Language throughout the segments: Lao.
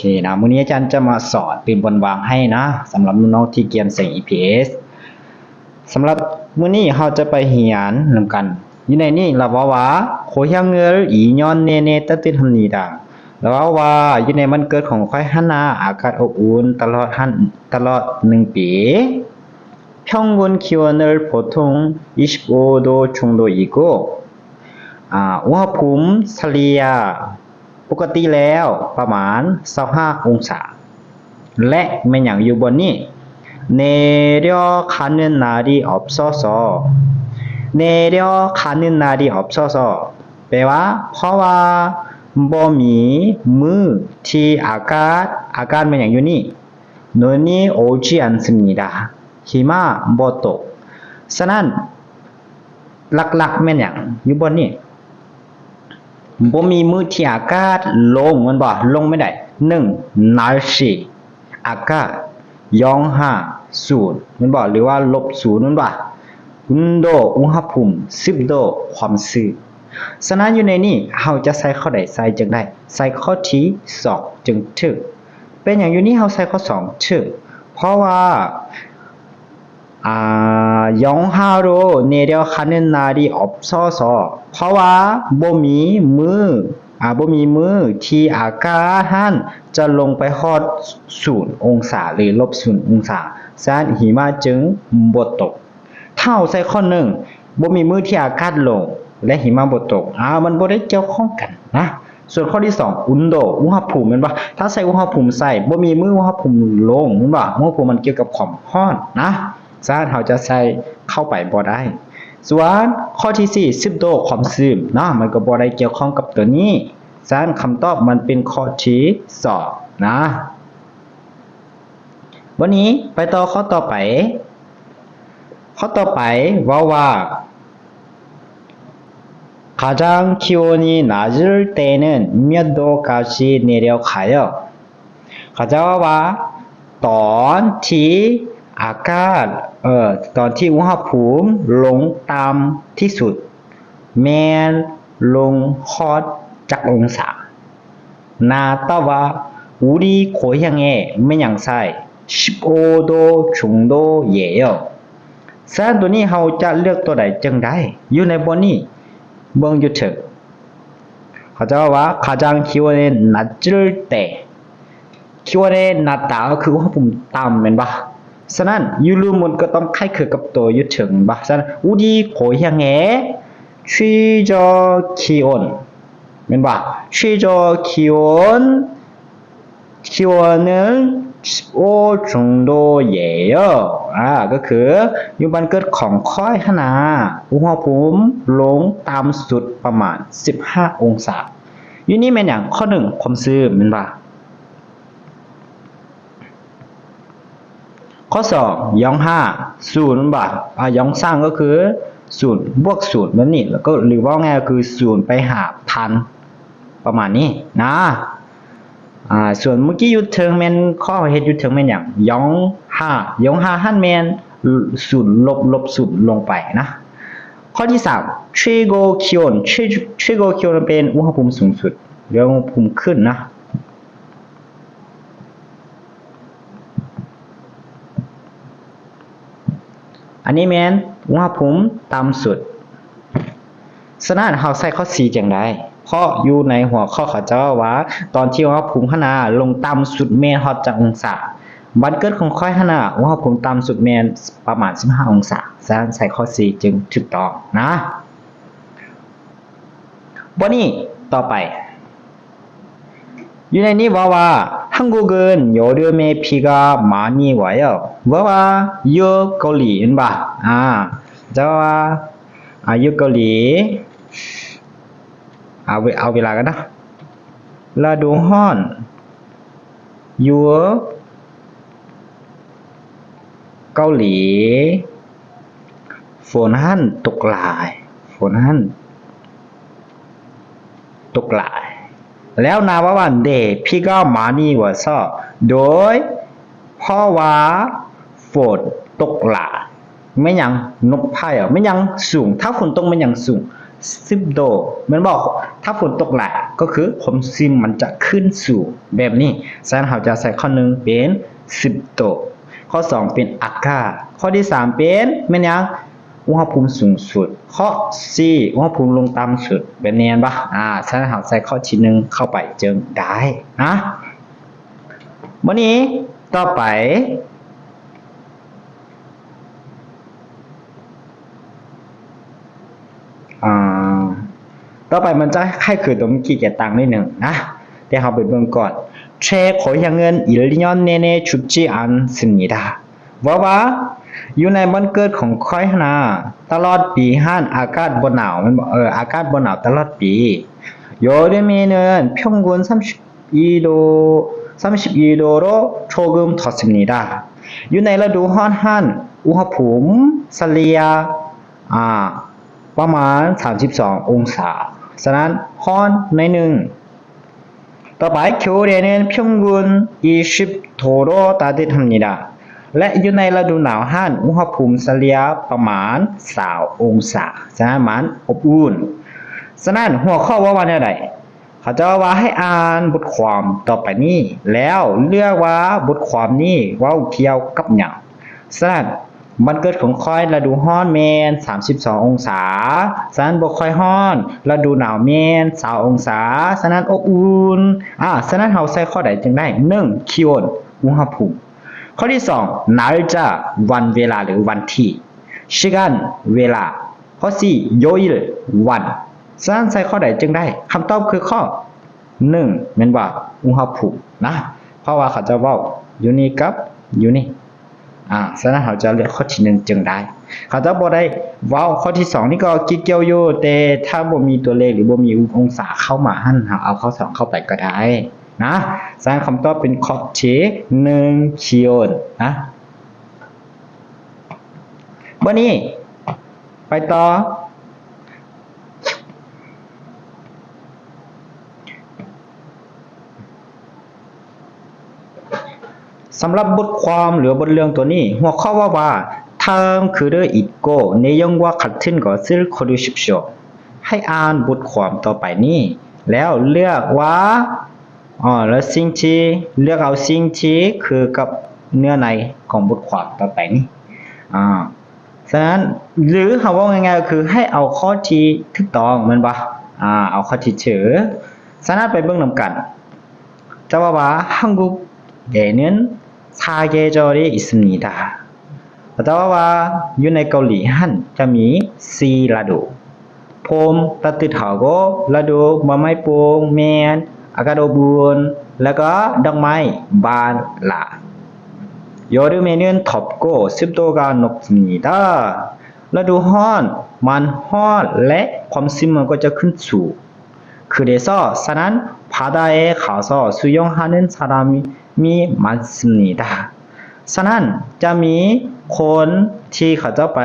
ເຄນະ, ມື້ນີ້ອາຈານຈະມາສອນຕື່ມບົນວາງໃຫ້ນະ, ສຳລັບນ້ອງໆທີ່ກຽມເສັງ ອີພີເອສ. ສຳລັບມື້ນີ້ເຮົາຈະໄປຮຽນນຳກັນ. ຢູ່ໃນນີ້ລາວເວົ້າວ່າ 고향을 이 년 내내 따뜻합니다. ລາວເວົ້າວ່າ ຢູ່ໃນວັນເກີດຂອງຂ້ອຍຫັ້ນນະ ອາກາດອົບອຸ່ນຕະຫຼອດຫັ້ນ, ຕະຫຼອດໜຶ່ງປີ. 평균 기온은 보통 이십오 도 정도이고, ອາ, ອຸນຫະພູມສະເລ່ຍປົກກະຕິແລ້ວປະມານຊາວຫ້າອົງສາ. ແລະ ແມ່ນຫຍັງຢູ່ບ່ອນນີ້? 내려가는 날이 없어서, 내려가는 날이 없어서 ແປວ່າ ເພາະວ່າບໍ່ມີມື້ທີ່ອາກາດ, ອາກາດແມ່ນຫຍັງຢູ່ນີ້? 눈이 오지 않습니다. ຫິມະບໍ່ຕົກ. ສະນັ້ນ ຫຼັກໆແມ່ນຫຍັງຢູ່ບ່ອນນີ້? ບໍ່ມີມື້ທີ່ອາກາດລົງແມ່ນບໍ່? ລົງແມ່ນໃດ? ໜຶ່ງ 날씨 ອາກາດ, 영하 ສູນແມ່ນບໍ່? ຫຼືວ່າລົບສູນແມ່ນບໍ່? 온도 ອຸນຫະພູມ, 습도 ຄວາມຊື້ນ. ສະນັ້ນຢູ່ໃນນີ້ເຮົາຈະໃສ່ຂໍ້ໃດໃສ່ຈຶ່ງໄດ້? ໃສ່ຂໍ້ທີສອງຈຶ່ງຖືກ. ເປັນຫຍັງຢູ່ນີ້ເຮົາໃສ່ຂໍ້ສອງຖືກ? ເພາະວ່າ ອາ 영하로 내려가는 날이 없어서 ເພາະວ່າບໍ່ມີມື້ ອາ ບໍ່ມີມື້ທີ່ອາກາດຫັ້ນຈະລົງໄປຮອດສູນອົງສາ ຫຼື ລົບສູນອົງສາ, ສະນັ້ນຫິມະຈຶ່ງບໍ່ຕົກ. ຖ້າເຮົາໃສ່ຂໍ້ໜຶ່ງ ບໍ່ມີມື້ທີ່ອາກາດລົງ ແລະ ຫິມະບໍ່ຕົກ, ອາ ມັນບໍ່ໄດ້ກ່ຽວຂ້ອງກັນນະ. ສ່ວນຂໍ້ທີສອງ 온도 ອຸນຫະພູມແມ່ນບໍ່? ຖ້າໃສ່ອຸນຫະພູມໃສ່ ບໍ່ມີມື້ອຸນຫະພູມລົງແມ່ນບໍ່? ອຸນຫະພູມມັນກ່ຽວກັບຄວາມຮ້ອນນະ, ສະນັ້ນເຮົາຈະໃສ່ເຂົ້າໄປບໍ່ໄດ້. ສ່ວນຂໍ້ທີສີ່ 습도 ຄວາມຊື້ນເນາະ, ມັນກໍບໍ່ໄດ້ກ່ຽວຂ້ອງກັບຕົວນີ້, ສະນັ້ນຄຳຕອບມັນເປັນຂໍ້ທີສອງນະ. ບັດນີ້ໄປຕໍ່ຂໍ້ຕໍ່ໄປ. ຂໍ້ຕໍ່ໄປເວົ້າວ່າ 가장 기온이 낮을 때는 몇 도까지 내려가요? ເຂົາເຈົ້າເວົ້າວ່າ ຕອນທີ່ອາກາດ ເອີ ຕອນທີ່ອຸນຫະພູມລົງຕ່ຳທີ່ສຸດ ແມ່ນລົງຮອܕຈັກອົງສາ? ນາຕອບວ່າ 우리 고향에 ແມ່ນຫຍັງໃສ່ 십오 도 정도예요. ສະນັ້ນໂຕນີ້ເຮົາຈະເລືອກໂຕໃດຈຶ່ງໄດ້ ຢູ່ໃນບ່ອນນີ້ ເບິ່ງຢູ່ເທິງ ເຂົາເຈົ້າວ່າ 가장 기온이 낮을 때. 기온이 낮다 ກໍຄືອຸນຫະພູມຕ່ຳແມ່ນບໍ່? ສະນັ້ນ 이루문 ກໍຕ້ອງຄ້າຍຄືກັບໂຕຢູ່ເທິງແມ່ນບໍ່? ສະນັ້ນ 우리 고향의 최저 기온 ແມ່ນບໍ່? 최저 기온, 기온은 십오 정도예요. ອາ ກໍຄືຢູ່ບ້ານເກີດຂອງຂ້ອຍຫັ້ນນະ ອຸນຫະພູມລົງຕ່ຳສຸດປະມານສິບຫ້າອົງສາ. ຢູ່ນີ້ແມ່ນຫຍັງ? ຂໍ້ໜຶ່ງ ຄວາມຊື້ນແມ່ນບໍ່? ຂໍ້ສອງ 영하 ສູນແມ່ນບໍ່? ອາ 영상 ກໍຄືສູນ ບວກສູນແບບນີ້ ແລ້ວກໍ ຫຼື ເວົ້າງ່າຍກໍຄືສູນໄປຫາພັນ ປະມານນີ້ນະ. ອາ ສ່ວນມື້ກີ້ຢູ່ເທິງແມ່ນ ຂໍ້ເຮົາເຮັດຢູ່ເທິງແມ່ນຫຍັງ? 영하, 영하 ຫັ້ນແມ່ນສູນ ລົບ ລົບສູນລົງໄປນະ. ຂໍ້ທີສາມ 최고 기온, 최, 최고 기온 ເປັນອຸນຫະພູມສູງສຸດ ຫຼື ອຸນຫະພູມຂຶ້ນນະ. ອັນນີ້ແມ່ນອຸນຫະພູມຕ່ຳສຸດ. ສະນັ້ນເຮົາໃສ່ຂໍ້ສີ່ຈັ່ງໃດ? ເພາະຢູ່ໃນຫົວຂໍ້ເຂົາເຈົ້າວ່າ ຕອນທີ່ອຸນຫະພູມຫັ້ນນະລົງຕ່ຳສຸດແມ່ນຮອດຈັກອົງສາ? ບ້ານເກີດຂອງຂ້ອຍຫັ້ນນະ ອຸນຫະພູມຕ່ຳສຸດແມ່ນປະມານສິບຫ້າອົງສາ. ສະນັ້ນໃສ່ຂໍ້ສີ່ຈຶ່ງຖືກຕ້ອງນະ. ບັດນີ້ຕໍ່ໄປ ຢູ່ໃນນີ້ເວົ້າວ່າ 한국은 여름에 비가 많이 와요. ເວົ້າວ່າຢູ່ເກົາຫຼີແມ່ນບໍ່? ອາ ເຈົ້າວ່າ ອາ ຢູ່ເກົາຫຼີ ເອົາ ເອົາເວລາກັນເນາະ. ລະດູຮ້ອນຢູ່ເກົາຫຼີ ຝົນຫັ້ນຕົກຫຼາຍ, ຝົນຫັ້ນຕົກຫຼາຍ. ແລ້ວນາງເວົ້າວ່າ 네, 비가 많이 와서 ໂດຍ ເພາະວ່າຝົນຕົກຫຼາຍ. ແມ່ນຫຍັງ? ນົບພາຍ ແມ່ນຫຍັງສູງ? ຖ້າຝົນຕົກແມ່ນຫຍັງສູງ? 습도 ແມ່ນບໍ່? ຖ້າຝົນຕົກຫຼາຍ ກໍຄືຄວາມຊຶມມັນຈະຂຶ້ນສູງແບບນີ້. ສະນັ້ນເຮົາຈະໃສ່ຂໍ້ໜຶ່ງເປັນ 습도, ຂໍ້ສອງເປັນ ອາກາດ, ຂໍ້ທີສາມເປັນ ແມ່ນຫຍັງ? ອຸນຫະພູມສູງສຸດ, ຂໍ້ສີ່ ອຸນຫະພູມລົງຕ່ຳສຸດ ແບບນີ້ແມ່ນບໍ່? ອາ ສະນັ້ນເຮົາໃສ່ຂໍ້ທີໜຶ່ງເຂົ້າໄປຈຶ່ງໄດ້ນະ. ບັດນີ້ຕໍ່ໄປ ອາ ຕໍ່ໄປມັນຈະຄ້າຍຄືຕົວເມື່ອກີ້ ແກະຕ່າງໜ້ອຍໜຶ່ງນະ, ແຕ່ເຮົາໄປເບິ່ງກ່ອນ. 최고형은 일 년 내내 춥지 않습니다. ເວົ້າວ່າ ຢູ່ໃນບ້ານເກີດຂອງຂ້ອຍຫັ້ນນະ ຕະຫຼອດປີຫັ້ນອາກາດບໍ່ໜາວ ແມ່ນບໍ່? ເອີ ອາກາດບໍ່ໜາວຕະຫຼອດປີ. 여름에는 평균 삼십이 도, 삼십이 도로 조금 덥습니다. ຢູ່ໃນລະດູຮ້ອນຫັ້ນ ອຸນຫະພູມສະເລ່ຍ ອາ ປະມານສາມສິບສອງອົງສາ, ສະນັ້ນຮ້ອນໜ້ອຍໜຶ່ງ. ຕໍ່ໄປ 겨울에는 평균 이십 도로 따뜻합니다. ແລະ ຢູ່ໃນລະດູໜາວຫັ້ນ ອຸນຫະພູມສະເລ່ຍປະມານຊາວອົງສາ, ສະນັ້ນມັນອົບອຸ່ນ. ສະນັ້ນຫົວຂໍ້ເວົ້າວ່າແນວໃດ? ເຂົາເຈົ້າເວົ້າວ່າໃຫ້ອ່ານບົດຄວາມຕໍ່ໄປນີ້ ແລ້ວເລືອກວ່າບົດຄວາມນີ້ເວົ້າກ່ຽວກັບຫຍັງ. ສະນັ້ນ ບ້ານເກີດຂອງຂ້ອຍລະດູຮ້ອນແມ່ນສາມສິບສອງອົງສາ, ສະນັ້ນບໍ່ຄ່ອຍຮ້ອນ, ລະດູໜາວແມ່ນຊາວອົງສາ, ສະນັ້ນອົບອຸ່ນ. ອາ ສະນັ້ນເຮົາໃສ່ຂໍ້ໃດຈຶ່ງໄດ້? ໜຶ່ງ 기온 ອຸນຫະພູມ, ຂໍ້ທີສອງ 날짜 ວັນເວລາ ຫຼື ວັນທີ, 시간 ເວລາ, ຂໍ້ສີ່ 요일 ວັນ. ສະນັ້ນໃສ່ຂໍ້ໃດຈຶ່ງໄດ້? ຄຳຕອບຄືຂໍ້ໜຶ່ງ ແມ່ນບໍ່? ອຸນຫະພູມນະ, ເພາະວ່າເຂົາເຈົ້າເວົ້າຢູ່ນີ້ກັບຢູ່ນີ້. ອາ ສະນັ້ນເຮົາຈະເລືອກຂໍ້ທີໜຶ່ງຈຶ່ງໄດ້. ເຂົາເຈົ້າບໍ່ໄດ້ເວົ້າ, ຂໍ້ທີສອງນີ້ກໍກ່ຽວຢູ່, ແຕ່ຖ້າບໍ່ມີຕົວເລກ ຫຼື ບໍ່ມີອົງສາເຂົ້າມາຫັ້ນ ເຮົາເອົາຂໍ້ສອງເຂົ້າໄປກໍໄດ້ນະ. ສະນັ້ນຄຳຕອບເປັນຂໍ້ທີໜຶ່ງ 기온 ນະ. ບັດນີ້ໄປຕໍ່. ສຳລັບບົດຄວາມ ຫຼື ບົດເລື່ອງຕົວນີ້ ຫົວຂໍ້ເວົ້າວ່າ 다음 글을 읽고 내용과 같은 것을 고르십시오. ໃຫ້ອ່ານບົດຄວາມຕໍ່ໄປນີ້ ແລ້ວເລືອກວ່າ ອໍ ແລ້ວສິ່ງທີ່ ເລືອກເອົາສິ່ງທີ່ຄືກັບເນື້ອໃນຂອງບົດຄວາມຕໍ່ໄປນີ້. ອາ ສະນັ້ນ ຫຼື ເຮົາເວົ້າງ່າຍໆ ກໍຄືໃຫ້ເອົາຂໍ້ທີ່ຖືກຕ້ອງ ແມ່ນບໍ່? ອາ ເອົາຂໍ້ທີ່ຖືກ. ສະນັ້ນໄປເບິ່ງນຳກັນ. ຈະເວົ້າວ່າ 한국에는 사계절이 있습니다. ເຂົາເຈົ້າເວົ້າວ່າ ຢູ່ໃນເກົາຫຼີຫັ້ນຈະມີສີ່ລະດູ. 봄 따뜻하고 ລະດູໃບໄມ້ໂປ່ງແມ່ນອາກາດອົບອຸ່ນ ແລ້ວກໍດອກໄມ້ບານຫຼາຍ. 여름에는 덥고 습도가 높습니다. ລະດູຮ້ອນມັນຮ້ອນ ແລະ ຄວາມຊຶມມັນກໍຈະຂຶ້ນສູງ. 그래서 ສະນັ້ນ 바다에 가서 수영하는 사람이 많습니다. ສະນັ້ນຈະມີຄົນທີ່ເຂົາເຈົ້າໄປ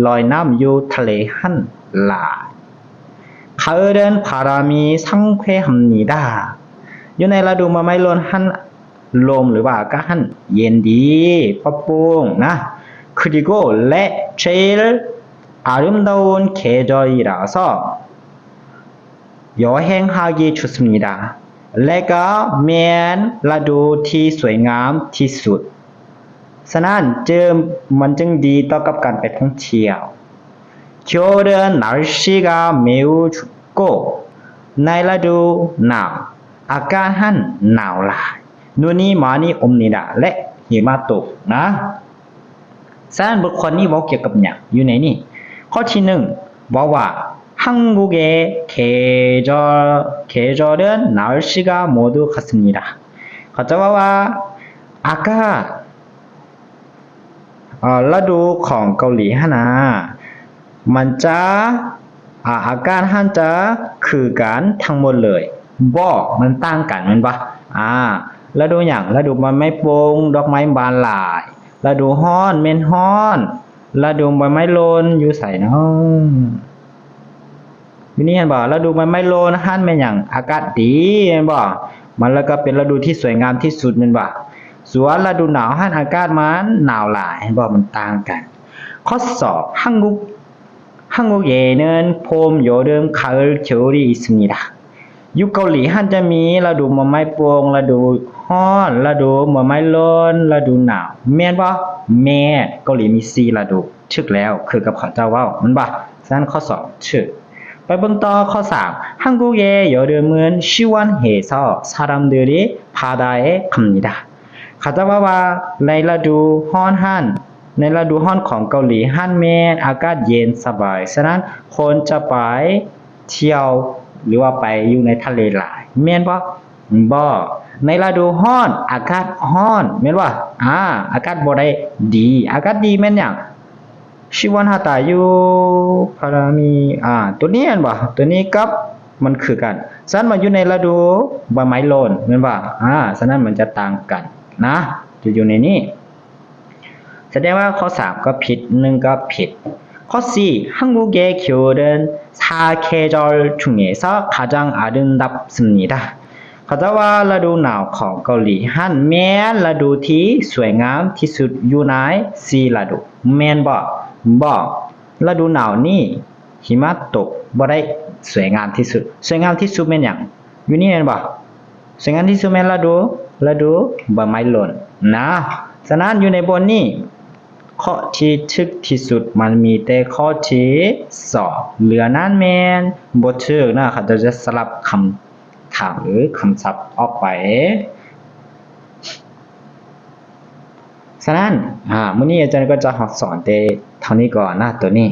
ລອຍນ້ຳຢູ່ທະເລຫັ້ນຫຼາຍ. 가을엔 바람이 상쾌합니다. ຢູ່ໃນລະດູໃບໄມ້ຫຼົ່ນຫັ້ນ ລົມ ຫຼືວ່າອາກາດຫັ້ນເຢັນດີ ປະໂປ່ງນະ. 그리고 ແລະ 제일 아름다운 계절이라서 여행하기 좋습니다. ແລະກໍແມ່ນລະດູທີ່ສວຍງາມທີ່ສຸດ. ສະນັ້ນຈຶ່ງ ມັນຈຶ່ງດີຕໍ່ກັບການໄປທ່ອງທ່ຽວ. 겨울은 날씨가 매우 춥고 ໃນລະດູໜາວ ອາກາດຫັ້ນໜາວຫຼາຍ. 눈이 많이 옵니다. ແລະ ຫິມະຕົກນະ. ສະນັ້ນບົດຄວາມນີ້ເວົ້າກ່ຽວກັບຫຍັງ? ຢູ່ໃນນີ້ ຂໍ້ທີໜຶ່ງ ເວົ້າວ່າ 한국의 계절, 계절은 날씨가 모두 같습니다. ເຂົາເຈົ້າເວົ້າວ່າ ອາກາດ ເອີ ລະດູຂອງເກົາຫຼີຫັ້ນນະ ມັນຈະ ອາ ອາກາດຫັ້ນຈະຄືກັນທັງໝົດເລີຍ. ບໍ່ ມັນຕ່າງກັນແມ່ນບໍ່? ອາ ລະດູຫຍັງ? ລະດູໃບໄມ້ໂປ່ງ ດອກໄມ້ບານຫຼາຍ. ລະດູຮ້ອນແມ່ນຮ້ອນ. ລະດູໃບໄມ້ຫຼົ່ນຢູ່ໃສເນາະ? ຢູ່ນີ້ເຫັນບໍ່? ລະດູໃບໄມ້ຫຼົ່ນຫັ້ນແມ່ນຫຍັງ? ອາກາດດີແມ່ນບໍ່? ມັນລະກະເປັນລະດູທີ່ສວຍງາມທີ່ສຸດແມ່ນບໍ່? ສ່ວນລະດູໜາວຫັ້ນອາກາດມັນໜາວຫຼາຍ ເຫັນບໍ່? ມັນຕ່າງກັນ. ຂໍ້ສອງ 한국, 한국에는 봄, 여름, 가을, 겨울이 있습니다. ຢູ່ເກົາຫຼີຫັ້ນຈະມີລະດູໃບໄມ້ປົ່ວງ, ລະດູຮ້ອນ, ລະດູໃບໄມ້ຫຼົ່ນ, ລະດູໜາວ ແມ່ນບໍ່? ແມ່ນ. ເກົາຫຼີມີສີ່ລະດູ. ຖືກແລ້ວ, ຄືກັບເຂົາເຈົ້າເວົ້າ ແມ່ນບໍ່? ສະນັ້ນຂໍ້ສອງຖືກ. ໄປເບິ່ງຕໍ່ຂໍ້ສາມ 한국의 여름은 시원해서 사람들이 바다에 갑니다. ເຂົາເຈົ້າເວົ້າວ່າໃນລະດູຮ້ອນຫັ້ນ, ໃນລະດູຮ້ອນຂອງເກົາຫຼີຫັ້ນແມ່ນອາກາດເຢັນສະບາຍ, ສະນັ້ນຄົນຈະໄປທ່ຽວ ຫຼືວ່າໄປຢູ່ໃນທະເລຫຼາຍ ແມ່ນບໍ່? ບໍ່. ໃນລະດູຮ້ອນອາກາດຮ້ອນ ແມ່ນບໍ່? ອາ ອາກາດບໍ່ໄດ້ດີ. ອາກາດດີແມ່ນຫຍັງ? 시원하다 ຢູ່ 바람이 ອາ ຕົວນີ້ແມ່ນບໍ່? ຕົວນີ້ກັບມັນຄືກັນ. ສະນັ້ນມາຢູ່ໃນລະດູໃບໄມ້ຫຼົ່ນ ແມ່ນບໍ່? ອາ ສະນັ້ນມັນຈະຕ່າງກັນນະ ຈະຢູ່ໃນນີ້. ສະແດງວ່າຂໍ້ສາມກໍຜິດ ໜຶ່ງກໍຜິດ. ຂໍ້ສີ່ 한국의 겨울은 사계절 중에서 가장 아름답습니다. ເຂົາເຈົ້າວ່າລະດູໜາວຂອງເກົາຫຼີຫັ້ນແມ່ນລະດູທີ່ສວຍງາມທີ່ສຸດຢູ່ໃນສີ່ລະດູ ແມ່ນບໍ່? ບໍ່. ລະດູໜາວນີ້ຫິມະຕົກບໍ່ໄດ້ສວຍງາມທີ່ສຸດ. ສວຍງາມທີ່ສຸດແມ່ນຫຍັງ? ຢູ່ນີ້ແມ່ນບໍ່? ສວຍງາມທີ່ສຸດແມ່ນລະດູ ລະດູໃບໄມ້ຫຼົ່ນນະ. ສະນັ້ນຢູ່ໃນບົດນີ້ ຂໍ້ທີ່ຖືກທີ່ສຸດມັນມີແຕ່ຂໍ້ທີ່ສອງ ເຫຼືອນັ້ນແມ່ນບໍ່ຖືກນະ. ເຂົາເຈົ້າຈະສະຫຼັບຄຳຖາມ ຫຼື ຄຳສັບອອກໄປ. ສະນັ້ນ ອາ ມື້ນີ້ອາຈານກໍຈະສອນແຕ່ເທົ່ານີ້ກ່ອນນະ ໂຕນີ້.